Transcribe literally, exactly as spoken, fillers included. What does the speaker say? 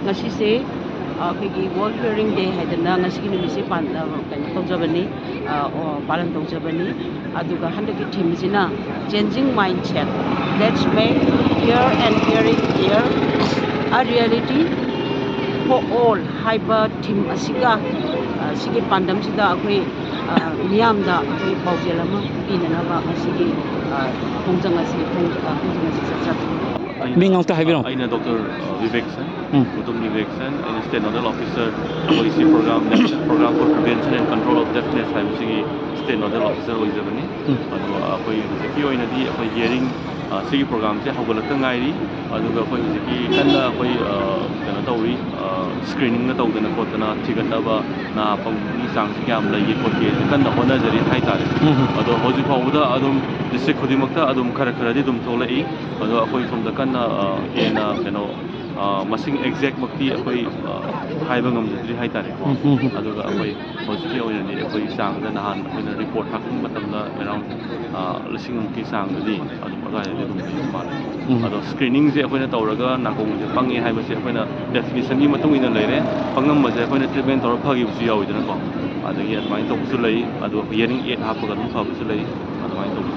ꯉꯁꯤꯁꯦ, ꯑ, ꯑꯩꯈꯣꯏꯒꯤ World Hearing Day ꯍꯥꯏꯗꯅ ꯉꯁꯤꯒꯤ ꯅꯨꯃꯤꯠꯁꯦ ꯄꯥꯟ-, ꯑ, ꯀꯩꯅꯣ ꯇꯧꯖꯕꯅꯤ, ꯑ, ꯑꯣ, ꯄꯥꯂꯟ ꯇꯧꯖꯕꯅꯤ꯫ ꯑꯗꯨꯒ ꯍꯟꯗꯛꯀꯤ ꯊꯤꯝꯁꯤꯅ Changing Mindset, Let's Make Hear and Hearing Care a Reality for All ꯍꯥꯏꯕ ꯊꯤꯝ ꯑꯁꯤꯒ, ꯑ, ꯁꯤꯒꯤ ꯄꯥꯟꯗꯝꯁꯤꯗ ꯑꯩꯈꯣꯏ, ꯑ, ꯃꯤꯌꯥꯝꯗ ꯑꯩꯈꯣꯏ ꯄꯥꯎꯖꯦꯜ ꯑꯃ ꯄꯤꯅꯅꯕ ꯉꯁꯤꯒꯤ, ꯑ, ꯈꯣꯡꯖꯪ ꯑꯁꯤ, ꯈꯣꯡ-, ꯑ, ꯈꯣꯡꯖꯪ ꯑꯁꯤ ꯆꯠꯆꯕꯅꯤ꯫ ꯑꯩꯅ, ꯃꯤꯡ ꯑꯃꯨꯛꯇ ꯍꯥꯏꯕꯤꯔꯝꯃꯨ꯫ ꯑꯩꯅ ꯗꯣꯛꯇꯔ ꯕꯤꯕꯦꯛ ꯁꯟ, ꯎꯝ꯫ ꯃꯨꯇꯨꯝ ꯕꯤꯕꯦꯛ ꯁꯟ, ꯑꯩꯅ State Nodal Officer, ꯑꯩꯈꯣꯏ ꯁꯤ program, National Program for Prevention and Control of Deafness ꯍꯥꯏꯕꯁꯤꯒꯤ State Nodal Officer ꯑꯣꯏꯖꯕꯅꯤ꯫ ꯎꯝ꯫ ꯑꯗꯣ ꯑꯩꯈꯣꯏ ꯍꯧꯖꯤꯛꯀꯤ ꯑꯣꯏꯅꯗꯤ ꯑꯩꯈꯣꯏ hearing, ꯑ, ꯁꯤꯒꯤ programꯁꯦ ꯍꯧꯒꯠꯂꯛꯇ ꯉꯥꯏꯔꯤ꯫ ꯑꯗꯨꯒ ꯑꯩꯈꯣꯏ ꯍꯧꯖꯤꯛꯀꯤ ꯀꯟꯅ ꯑꯩꯈꯣꯏ, ꯑ, ꯀꯩꯅꯣ ꯇꯧꯔꯤ, ꯑ, screeningꯒ ꯇꯧꯗꯅ ꯈꯣꯠꯇꯅ ꯊꯤꯒꯠꯅꯕ, ꯅꯥ ꯄꯪꯕꯒꯤ ꯆꯥꯡꯁꯤ ꯀꯌꯥꯝ ꯂꯩꯒꯦ ꯈꯣꯠꯀꯦ ꯀꯟꯅ ꯍꯣꯠꯅꯖꯔꯤ ꯍꯥꯏꯇꯥꯔꯦ꯫ ꯎꯝ꯫ ꯑꯗꯣ ꯍꯧꯖꯤꯛ ꯐꯥꯎꯕꯗ ꯑꯗꯨꯝ district ꯈꯨꯗꯤꯡꯃꯛꯇ ꯑꯗꯨꯝ ꯈꯔ ꯈꯔꯗꯤ ꯑꯗꯨꯝ ꯊꯣꯛꯂꯛꯏ꯫ ꯑꯗꯣ ꯑꯩꯈꯣꯏ ꯁꯣꯝꯗ ꯀꯟꯅ, ꯑ, ꯍꯦꯟꯅ ꯀꯩꯅꯣ, ꯑ, ꯃꯁꯤꯡ exactꯃꯛꯇꯤ ꯑꯩꯈꯣꯏ, ꯑ, ꯍꯥꯏꯕ ꯉꯝꯖꯗ꯭ꯔꯤ ꯍꯥꯏꯇꯥꯔꯦꯀꯣ꯫ ꯎꯝ, ꯎꯝ, ꯎꯝ꯫ ꯑꯗꯨꯒ ꯑꯩꯈꯣꯏ ꯍꯧꯖꯤꯛꯀꯤ ꯑꯣꯏꯅꯗꯤ ꯑꯩꯈꯣꯏ ꯆꯥꯡꯗ ꯅꯍꯥꯟ ꯑꯩꯈꯣꯏꯅ report ꯊꯥꯔꯛꯄ ꯃꯇꯝꯗ around, ꯑ, ꯂꯤꯁꯤꯡꯃꯨꯛꯀꯤ ꯆꯥꯡꯗꯗꯤ ꯑꯗꯨꯝ ꯑꯗꯨꯋꯥꯏꯗꯗꯤ ꯑꯗꯨꯝ ꯂꯩꯕ ꯃꯥꯜꯂꯦ꯫ ꯎꯝ꯫ ꯑꯗꯣ screeningꯁꯦ ꯑꯩꯈꯣꯏꯅ ꯇꯧꯔꯒ ꯅꯥꯀꯣꯡꯁꯦ ꯄꯪꯉꯦ ꯍꯥꯏꯕꯁꯦ ꯑꯩꯈꯣꯏꯅ definitionꯒꯤ ꯃꯇꯨꯡ ꯏꯟꯅ ꯂꯩꯔꯦ꯫ ꯄꯪꯉꯝꯕꯁꯦ ꯑꯩꯈꯣꯏꯅ treatment ꯇꯧꯔ ꯐꯈꯤꯕꯁꯨ ꯌꯥꯎꯋꯤꯗꯅꯀꯣ꯫ ꯑꯗꯒꯤ ꯑꯗꯨꯃꯥꯏꯅ ꯇꯧꯕꯁꯨ ꯂꯩ꯫ ꯑꯗꯣ hearing aid ꯍꯥꯞꯄꯒ ꯑꯗꯨꯝ ꯐꯕꯁꯨ ꯂꯩ꯫ ꯑꯗꯨꯃꯥꯏꯅ ꯇꯧꯕ